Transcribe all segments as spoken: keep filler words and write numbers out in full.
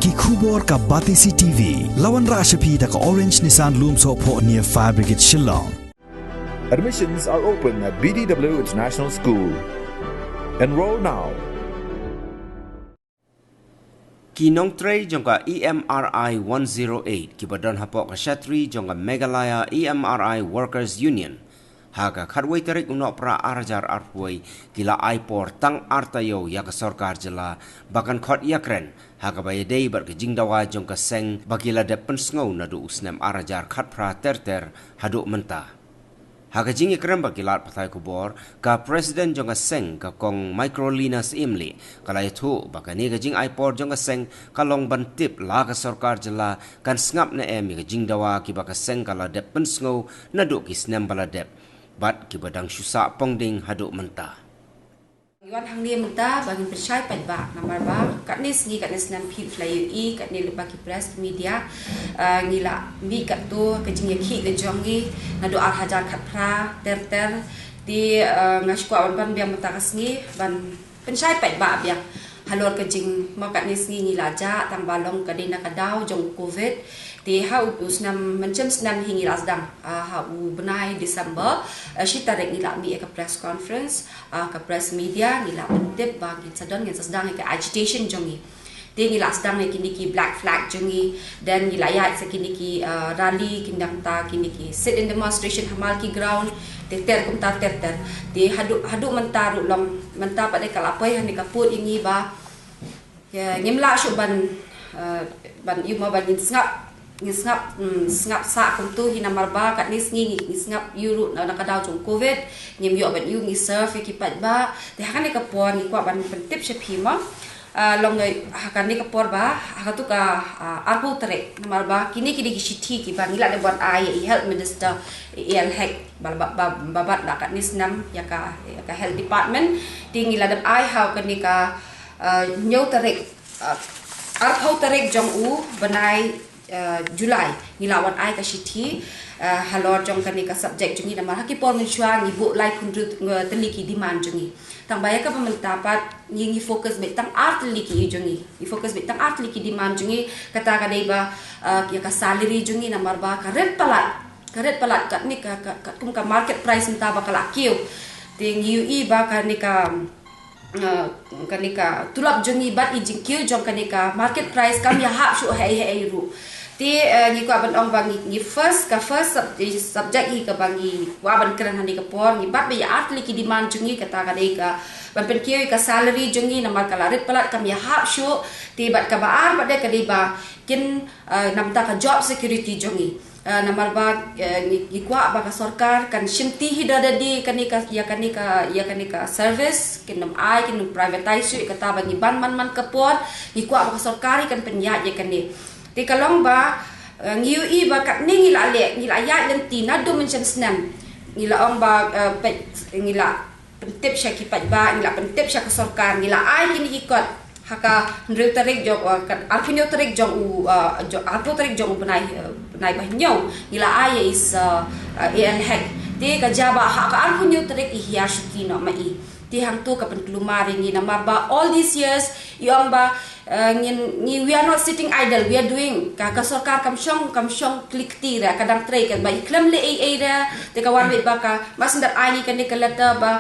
Ki khubor ka Batesi T V. La wanrah sha phi da ka Orange Nissan Lumsohphoh near Fire Brigade Shillong. Admissions are open at B D W International School. Enroll now. Ki nongtrei jong ka E M R I one zero eight kiba don hapoh ka shatri jong ka Meghalaya E M R I Workers Union ha ka khatwei tarik u Nohprah ar hajar arphew wei ki la ai por tang ar taïew ïa ka sorkar jylla ba kan khot ïakren ha kaba ïadei bad ka jingdawa jong ka seng ba ki la dep pynsngew naduh u snem ar hajar khatphra ter ter haduh mynta. Ha ka jingïakren bad ki lad pathai khubor, ka President jong ka seng, ka Kong Microlina Syiemlieh, ka la ïathuh ba kane ka jingai por jong ka seng ka long ban tip la ka sorkar jylla kan sngap ne em ïa ka jingdawa kiba ka seng ka la dep pynsngew naduh ki snem ba la dep bad kiba dang shu sah pongding haduh mynta. Ngi wan hangne mynta ba ngin pynshai paidbah namar ba katne sngi katne snem phi la ïohi katne lyngba ki press media, ah, ngi la mih katto ka jingïakhih ka jong ngi naduh ar hajar khatphra ter ter. Te, ah, nga shu kwah ban pan biang mynta ka sngi ban pynshai paidbah biang halor ka jing, mo, katne sngi ngi la jah tang ba long ka dei na ka daw jong u covid. Te ha u, u snem, mynshem snem hi ngi la sdang, ah, ha u bnai December, ah, shi tarik ngi la mih ïa ka press conference, ah, ka press media, ngi la pyntip ba ngin sa don, ngin sa sdang ïa ka agitation jong ngi. Te ngi la sdang ïa kine ki black flag jong ngi, then ngi la ïaid sa kine ki, ah, rally, ki nangta kine ki sit in demonstration ha Malki ground, ter ter kumta ter ter. Te haduh, haduh mynta ruh long, mynta pat de ka la poi ha kane ka pud ïa ngi ba ïa, ngim lah shuh ban, eh, ban ïoh, mo, ban ngin sngap, ngin sngap, mm, sngap sah kumto hi namar ba katne sngi ngi, ngin sngap ïoh ruh na, na ka daw jong covid, ngim ïoh ban ïoh ngi serve ïa ki paidbah. Te ha kane ka por ngi kwah ban pyntip sha phi, mo. Ah, long, eh, ha kane ka por ba ha kato ka, ah, arphew tarik namar ba kine, kine ki shithi kiba ngi la dep wan ai ïa i Health Minister A L Hek ba, ba, ba, ba bat la katne snem ïa ka, ïa ka Health Department. Te ngi la dep ai ha kane ka, ah, hynñiew tarik, ah, arphew tarik jong u bnai, ah, July, ngi la wan ai ka shithi, ah, halor jong kane ka subject jong ngi namar ha ki por mynshuwa ngi buh laiphew hynriew tylli ki demand jong ngi. Tang ba ïa kaba mynta pat ngi, ngi focus beit tang ar tylli ki jong ngi. Ngi focus beit tang ar tylli ki demand jong ngi, kata ka dei ba, ah, ïa ka salary jong ngi namar ba ka rit palat, ka rit palat katne ka, ka, katkum ka market price mynta ba ka la kiew. Te ngi ïohi ba kane ka, ah, kane ka tulop jong ngi bad i jingkiew jong kane ka market price kam ïahap shuh haei haei ruh. Te, eh, ngi kwah ban ong ba ngi, ngi first, ka first sub-, subject hi kaba ngi kwah ban kren ha kane ka por, ngi bat beit ïa ar tylli ki demand jong ngi, kata ka dei ka ban pynkiew ïa ka salary jong ngi namar ka la rit palat kam ïahap shuh. Te bad kaba ar bad de ka dei ba kin, eh, namar ka job security jong ngi. Ah, namar ba, eh, ngi, ngi kwah ba ka sorkar kan shimti hi da lade kane ka, ïa kane ka, ïa kane ka service, kin ym ai, kin ym privatize shuh, kata ba ngi ban man man ka por, ngi kwah ba ka sorkar hi kan pynïaid ïa kane. Te ka long ba, eh, ngi ïohi ba katne ngi la leh, ngi la ïaid lynti naduh mynshem snem. Ngi la ong ba, eh, peit, ngi la pyntip sha ki paidbah, ngi la pyntip sha ka sorkar, ngi la ai kine ki kot ha ka hynriew tarik jong, uh, ka arphew hynñiew tarik jong u, uh, jong, arphew tarik jong u bnai, uh, bnai ba hynñiew, ngi la ai ïa i Sir, uh, A L Hek. Te ka jia ba ha ka arphew hynñiew tarik i hiar shuki noh ma i. Te hangto ka pynkulmar ïa ngi namar ba all these years i ong ba, uh, ngin, ngi, we are not sitting idle, we are doing. Ka, ka sorkar kam shong, kam shong kli kti re, ka dang trei, ka ba i khlem leh ei ei re. Te ka wan beit ba ka, ba sngewdep ai ngi kane ka letter ba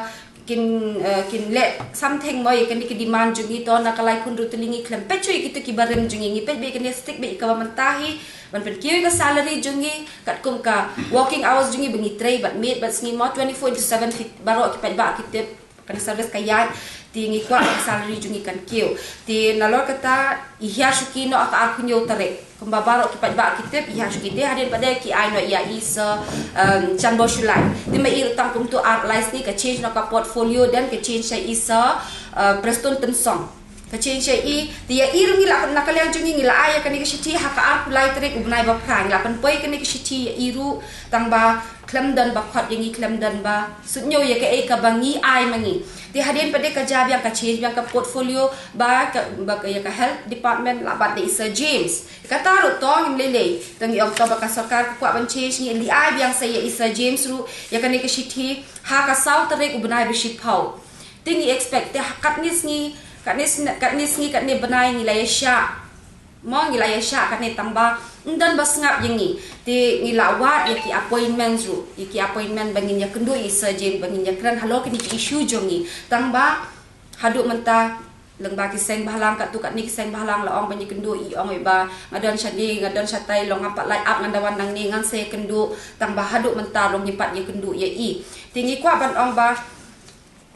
kin, eh, kin leh something mo ïa kane ka demand jong ngi, to na ka laiphew hynriew tylli ngi khlem peit shuh ïa kito ki barim jong ngi, ngi peit beit kane, stick beit ïa kaba mynta hi ban pynkiew ïa ka salary jong ngi katkum ka working hours jong ngi ba ngi trei bad miet bad sngi mo, twenty-four into seven, baroh ki paidbah ki tip. Kane service ka ïaid, te ngi kwah ka salary jong ngi kan kiew. Te nalor kata i hiar shuki noh ha ka arphew hynñiew tarik. Kumba baroh ki paidbah ki tip, i hiar shuki, te hadien pat de ki ai noh ïa i Sir, um, Chanbor Shullai. Te ma i ruh tang kumto ar lai sngi ka change noh ka portfolio, then ka change sha i Sir, uh, Prestone Tynsong. Ka change sha i, te ïa i ruh ngi la, na ka liang jong ngi ngi la ai ïa kane ka shithi ha ka arphew lai tarik u bnai ba phra, ngi la pynpoi kane ka shithi ïa i ruh, tang ba khlem don ba khot ïa ngi, khlem don ba suidñiew ïa kaei kaba ngi ai ma ngi. Te hadien pat de ka jia biang, ka change biang ka portfolio ba ka, ba ka, ïa ka health department la bat da i Sir James. Kata ruh to ngim lei lei, to ngi ong to ba ka sorkar ka kwah ban change, ngi leit ai biang sa ïa i Sir James ruh ïa kane ka shithi ha ka saw tarik u bnai ba shiphew. Te ngi expect te ha katne sngi, katne sne-, katne sngi, katne bnai ngi la ïa shah Mo ngi la ïa shah kane tang ba ym don ba sngap ïa ngi. Te ngi la wad ïa ki appointments ruh, ïa ki appointment ba ngin ïa kynduh ïa i surgeon, ba ngin ïa kren halor kine ki issue jong ngi. Tang ba haduh mynta lyngba ki seng bhalang, katto katne ki seng bhalang la ong ban ïa kynduh, i ong i ba nga don shane, nga don shatai, long ngam pat lait ap ngan da wan nangne, ngan sa ïa kynduh. Tang ba haduh mynta long ngim pat ïa kynduh ïa i. Te ngi kwah ban ong ba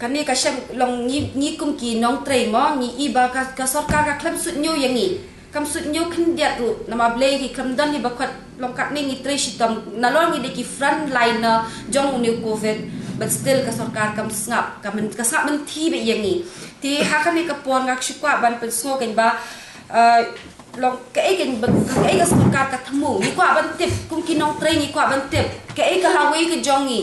kane ka shem long ngi, ngi kum ki nongtrei mo, ngi i ba ka, ka sorkar ka khlem sut ñiew ïa ngi. Kam sut ñiew khyndiat ruh, namar balei ki khlem don hi ba khot long katne ngi trei shitom. Nalor ngi dei ki frontliner jong une u covid, but still ka sorkar kam sngap, ka men, ka sngap mynthi beit ïa ngi. Te ha kane ka por nga shu kwah ban pynsngew kein ba, eh, long kaei kein ba, kaei ka sorkar ka thmu. Ngi kwah ban tip, kum ki nongtrei ngi kwah ban tip kaei ka lawei ka jong ngi.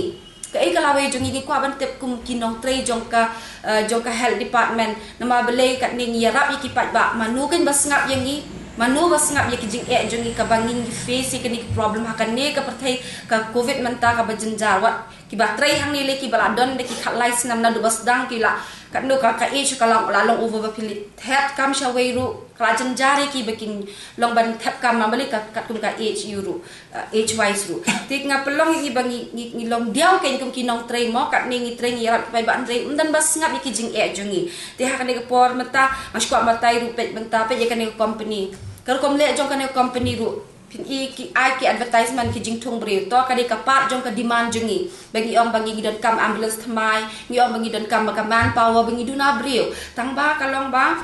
Kaei ka lawei jong ngi, ngi kwah ban tip kum ki nongtrei jong ka, eh, jong ka health department. Namar balei katne ngi ïarap ïa ki paidbah, mano kein ba sngap ïa ngi, mano ba sngap ïa ki jingeh jong ngi kaba ngi face ïa kane ki problem ha kane ka pyrthei ka covid mynta kaba jynjar. Wat kiba trei hangne lei kiba la don da ki khatlai snem naduh ba sdang ki la, katno ka, ka age ka la, la long over ba phi la thep kam shawei ruh, ka la jynjar ïa ki ba kin long ban thep kam, namar balei ka, katkum ka age ïa u ruh, eh, age wise ruh. Te nga pynlong ïa ngi ba ngi, ngi, ngi long diaw kein kum ki nongtrei mo, katne ngi trei ngi ïarap paidbah, hynrei ym don ba sngap ïa ki jingeh jong ngi. Te ha kane ka por mynta nga shu kwah batai ruh, peit mynta, peit ïa kane ka company. Ka rukom leh jong kane ka company ruh, phin i ki ai ki advertisement ki jingthung briew, to ka dei ka part jong ka demand jong ngi. Ba ngi ong ba ngi, ngi donkam ambulance thymmai, ngi ong ba ngi donkam ba ka manpower, ba ngi duna briew. Tang ba ka long ba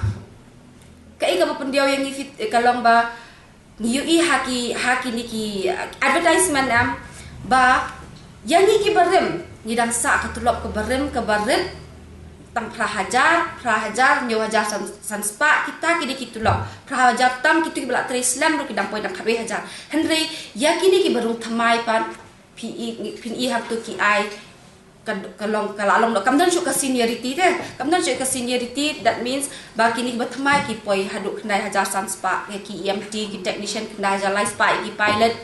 kaei kaba pyndiaw ïa ngi fit, eh, ka long ba ngi ïohi ha ki, ha kine ki, eh, advertisement em ba ïa ngi ki barim ngi dang sah ka tulop ka barim ka barit, tang phra hajar, phra hajar, hynñiew hajar san, san spah, kita ki dei ki tulop. Phra hajar tam, kito kiba la trei slem ruh ki dang poi tang khatwei hajar. Hynrei ïa kine kiba rung thymmai pat, phi i, phin i hangto ki ai, ka, ka long, ka la long noh, kam don shuh ka seniority te. Kam don shuh ka seniority, that means ba kine kiba thymmai ki poi haduh khyndai hajar san spah, ïa ki E M T, ki technician khyndai hajar lai spah, ïa ki pilot.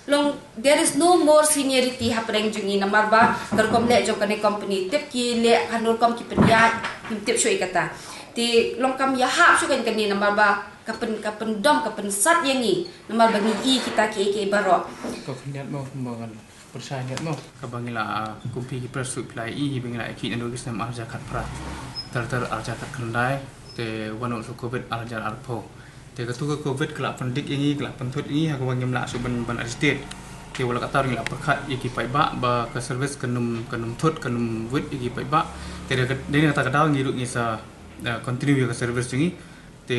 Long, there is no more seniority hapdeng jong ngi, namar ba ka rukom leh jong kane company, tip ki leh hano rukom ki pynïaid, ngim tip shuh ïa kata. Te long kam ïahap shuh kein kane, namar ba ka pyn, ka pyndom, ka pynsat ïa ngi, namar ba ngi i kita kiei kiei baroh. Ka khyndiat mo, kumba ngan pyrshah ïa mo. Kaba ngi la, ah, kum phi ki press ruh phi la i, ba ngi la ïakhih naduh ki snem ar hajar khatphra, ter ter ar hajar khatkhyndai, te wan noh shuh covid ar hajar arphew. Te kato ka covid ka la pyndik ïa ngi, ka la pynthut ïa ngi, ha kaba ngim lah shuh ban, ban agitate. Te wat la katta ruh ngi la pyrkhat ïa ki paidbah ba ka service kan ym, kan ym thut, kan ym wit ïa ki paidbah. Te da ka, dei na kata ka daw ngi ruh ngi sa, eh, continue ïa ka service jong ngi. Te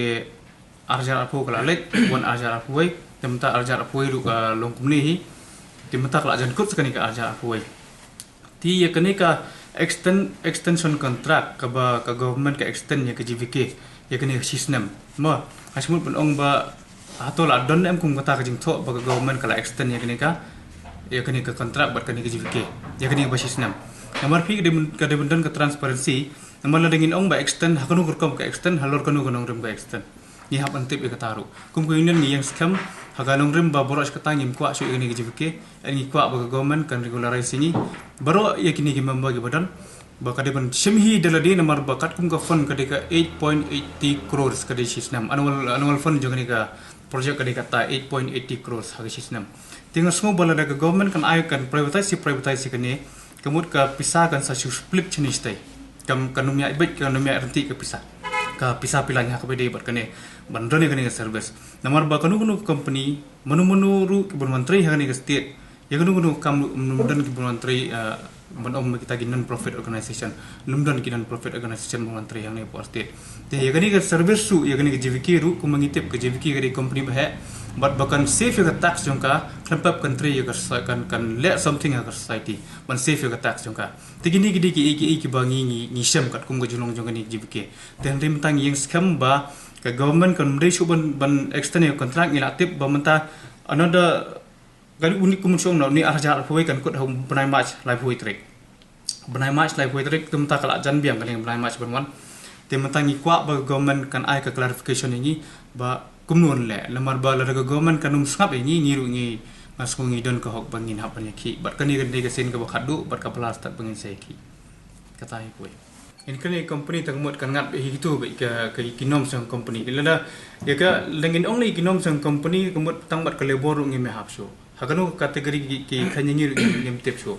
ar hajar arphew ka la leit, wan ar hajar arphew wei, te mynta ar hajar arphew wei ruh ka long kumne hi. Te mynta ka la jan kut sa kane ka ar hajar arphew wei. Te ïa kane ka extend, extension contract kaba ka government ka extend ïa ka G V K ïa kane ka shisnem. Mo, nga sngewmut ban ong ba hato la don em kum kata ka jingthoh ba ka government ka la extend ïa kane ka, ïa kane ka contract bad kane ka G V K ïa kane kaba shisnem. Namar phi ka dei ban, ka dei ban don ka transparency. Namar lada ngin ong ba extend, ha kano ka rukom ka extend, halor kano ka nongrim ka extend. Ngi hap ban tip ïa kata ruh. Kum ka union ngi ïeng skhem ha ka nongrim ba baroh shi katta ngim kwah shuh ïa kane ka G V K, eh, ngi kwah ba ka government kan regularize ïa ngi baroh ïa kine ki member kiba don. Ba ka dei ban shim hi da lade, namar ba katkum ka fund ka dei ka eight point eighty crores ka dei shisnem. Annual, annual fund jong kane ka project ka dei kata eight point eighty crores ha ka shisnem. Te nga sngew ba lada ka government kan ai, kan privatize, privatize ïa kane, ka mut ka pisa kan sa shu split shane shatai. Kam, kan ym ïaid beit, kan ym ïaid ryntih ka pisa. Ka pisa phi la ñiah kaba dei bad kane, ban don ïa kane ka service. Namar ba kano kano ka company, mano mano ruh kiban wan trei ha kane ka state, ïa kano kano ka kam ruh ym don kiban wan trei, eh, ban ong ba kita ki non profit organization. Ym don ki non profit organization ban wan trei hangne hapoh state. Te ïa kane ka service ruh, ïa kane ka G V K ruh, kumba ngi tip ka G V K ka dei company ba heh, bad ba kan save ïa ka tax jong ka, khlem pep kan trei ïa ka sa-, kan, kan leh something ha ka society ban save ïa ka tax jong ka. Te kine ki dei ki, ki, kiba ngi, ngi, ngi shem katkum ka jinglong jong kane ka G V K. Te hynrei mynta ngi ïeng skhem ba ka government kan ym dei shuh ban, ban extend ïa ka contract, ngi la tip ba mynta another, ka dei une, kum shong na une ar hajar arphew wei kan kut ha u bnai March laiphew wei tarik. Bnai March laiphew wei tarik, te mynta ka la jan biang kane bnai March ban wan. Te mynta ngi kwah ba ka government kan ai ka clarification ïa ngi ba kumno yn leh. Namar ba lada ka government kan ym sngap ïa ngi, ngi ruh ngi, nga sngew ngi don ka hok ba ngin hap ban ïakhih. Bad kane ka dei ka sien kaba khatduh bad kaba last ba ngin sa ïakhih. Kata hi kawei. Ngin kren ïa ka company tang mut kan ngat beit hi tu beit ka, ka ki norms jong ka company. Lada ïa ka, lada ngin ong ïa ki norms jong ka company ka mut tang bad ka labour ruh ngim ïahap shuh. Ha kano ka category ki, ki kren ïa ngi ruh ngim, ngim tip shuh.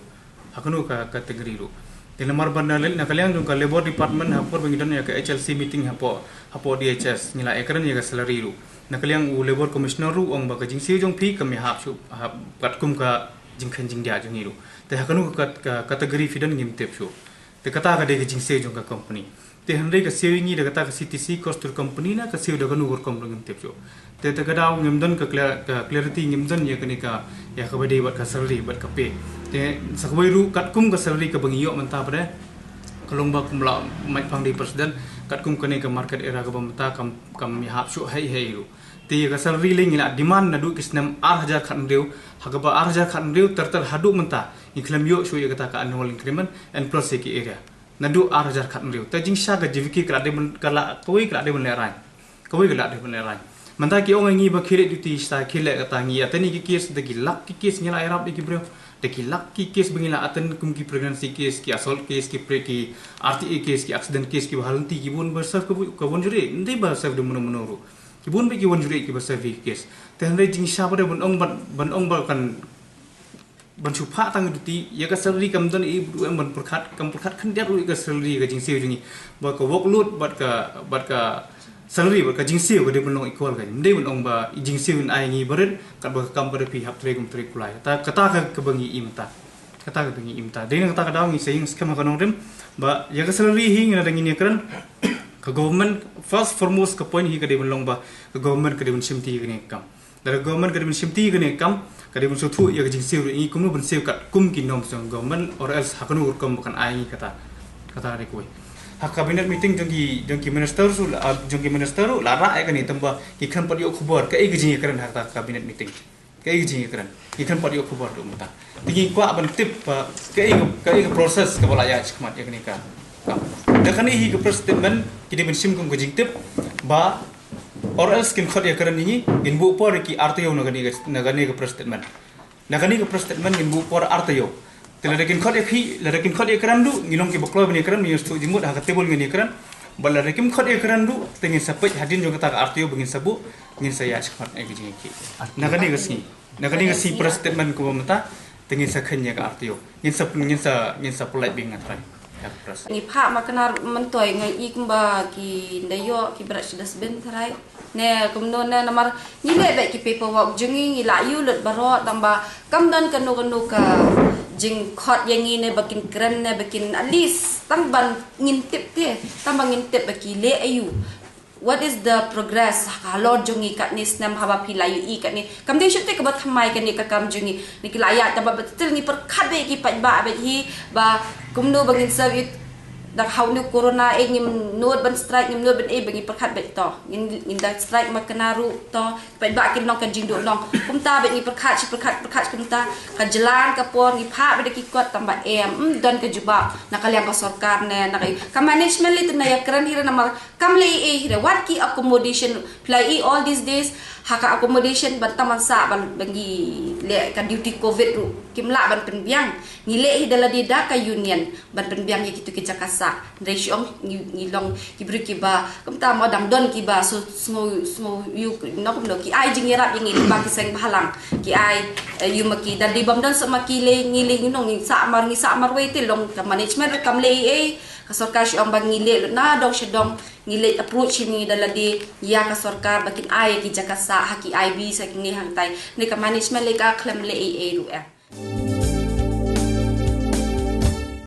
Ha kano ka category ruh. Te namar ba na, na ka liang jong ka labour department ha por ba ngi don ïa ka H L C meeting hapoh, hapoh D H S ngi la ïakren ïa ka salary ruh. Na ka liang u labour commissioner ruh u ong ba ka jingsiew jong phi kam ïahap shuh, ha, katkum ka jingkren jingdiah jong ngi ruh. Te ha kano ka, ka category phi don ngim tip shuh. Te kata ka dei ka jingsiew jong ka company. Te hynrei ka siew ïa ngi da kata ka C T C, cost to company, na ka siew da kano ka rukom ruh ngim tip shuh. Te, te ka daw ngim don ka clear, ka clarity ngim don ïa kane ka, ïa kaba dei bad ka salary bad ka pay. Te sa kawei ruh katkum ka salary kaba ngi ïoh mynta pat de, ka long ba kum la Mike Pang dei president, katkum kane ka market era kaba mynta kam, kam ïahap shuh hei hei ruh. Te ïa ka salary lei ngi la demand naduh ki snem ar hajar khathynriew, ha kaba ar hajar khathynriew ter ter haduh mynta ngi khlem ïoh shuh ïa kata ka annual increment and plus ïa ki area. Naduh ar hajar khathynriew. Te jingshisha ka J V K ka la dei ban, ka la, kawei ka la dei ban lehraiñ. Kawei ka la dei ban lehraiñ. Mynta ki ong ïa ngi ba khie leit duty shata, khie leit kata, ngi attend ïa ki case, da ki lak ki case ngi la ïarap ïa ki briew. Da ki lak ki case ba ngi la attend kum ki pregnancy case, ki assault case, ki pre, ki R T A case, ki accident case, kiba ha lynti, ki bun ba serve ka bu-, ka bun juri. Ym dei ba serve da mano mano ruh. Ki bun beit ki bun juri kiba serve ïa ki case. Te hynrei jingshisha pat de ban ong, ban, ban ong ba kan ban shu phah tang duty, ïa ka salary kam don ei ei ruh em ban pyrkhat, kam pyrkhat khyndiat ruh ïa ka salary, ka jingsiew jong ngi. Bad ka workload, bad ka, bad ka salary, bad ka jingsiew ka dei ban long equal, ka ym dei ban ong ba i jingsiew in ai ngi barit, katba ka kam pat de phi hap trei kum trei kulai. Ta, kata ka, kaba ngi im ta. Kata kaba ngi im ta. Dei na kata ka daw ngi sa ïeng skhem ha ka nongrim ba ïa ka salary hi ngi, lada ngin ïakren, ka government, first foremost ka point hi ka dei ban long ba ka government ka dei ban shimti ïa kane ka kam. Lada ka government ka dei ban shimti ïa kane ka kam, ka dei ban sngewthuh ïa ka jingsiew ruh ïa ngi kumno ban siew katkum ki norms jong ka government, or else ha kano ka rukom ba kan ai ngi kata. Kata ka dei kawei. Ha cabinet meeting jong ki, jong ki minister ruh la, ah, jong ki minister ruh la rah ïa kane, tangba ngi khlem pat ïoh khubor kaei ka jingïakren ha kata ka cabinet meeting. Kaei ka jingïakren, ngi khlem pat ïoh khubor ruh mynta. Te ngi kwah ban tip ba kaei ka, kaei ka process kaba la ïaid shakhmat ïa kane ka kam. Da kane hi ka press statement ki dei ban shim kum ka jingtip ba or else kin khot ïakren ïa ngi, ngin buh por ïa ki ar taïew na kane ka, na kane ka press statement. Na kane ka press statement ngin buh por ar taïew. Te lada kin khot ïa phi, lada kin khot ïakren ruh, ngi long kiba kloi ban ïakren, ngi sngewthuh jingmut ha ka table ngin ïakren. Bad lada kim khot ïakren ruh, te ngin sa peit hadien jong kata ka ar taïew ba ngin sa buh, ngin sa ïaid shakhmat ïa ka jingïakhih. Na kane ka sngi, na kane ka sngi press statement kaba mynta, te ngin sa kheiñ ïa ka ar taïew. Ngin sa, ngin sa, ngin sa pynlait biang nga trai. Ïa ka press. Ngi phah ma kane ruh myntoi, nga i kumba ki da ïoh ki bret shi dustbin trai. Ne kumno ne, namar ngi leh beit ki paperwork jong ngi, ngi la ïoh lut baroh, tangba kam don kano kano ka jingkhot ïa ngi ne ba kin kren ne ba kin, at least tang ban ngin tip te, tang ban ngin tip ba ki leh aïu. What is the progress halor jong ngi katne snem haba phi la ïohi katne? Kam dei shuh te kaba thymmai kane ka kam jong ngi. Ne ki la ïaid, tangba still ngi pyrkhat beit ki paidbah beit hi ba kumno ba ngin serve ïa u. Da ha une u corona eh ngim nud ban strike, ngim nud ban ei, ba ngi pyrkhat beit to. Ngin, ngin da strike ma kane ruh to. Paidbah kin long ka jingduh long. Kumta beit ngi pyrkhat shi pyrkhat, pyrkhat shi kumta. Ka jlan ka por ngi phah beit da ki kot, tangba em, ym don ka jubab na ka liang ka sorkar ne na ka, ka management lei te na ïakren hi re, namar kam leh ei ei hi re. Wat ki accommodation phi la i all these days, ha ka accommodation ban tang ban sah ban, ban ngi leh ka duty covid ruh kim lah ban pynbiang. Ngi leh hi da lade da ka union ban pynbiang ïa kito ki jaka sah. Hynrei shu ong ngi, ngi long ki briew kiba, kumta mo, dang don kiba sngew, sngew, sngew ïa u, no kumno, ki ai jingïarap ïa ngi lyngba ki seng bhalang. Ki ai, eh, ïa ma ki, da dei bym don shuh ma ki lei, ngi lei, ngi nong, ngi sah mar, ngi sah marwei te. Long ka management ruh kam leh ei ei. Ka sorkar shu ong ba ngi leh lut na dong sha dong, ngi leh approach hi ngi da lade ïa ka sorkar ba kin ai ïa ki jaka sah ha ki I B sa ki ngi hangtai. Ne ka management lei ka khlem leh ei ei ruh eh.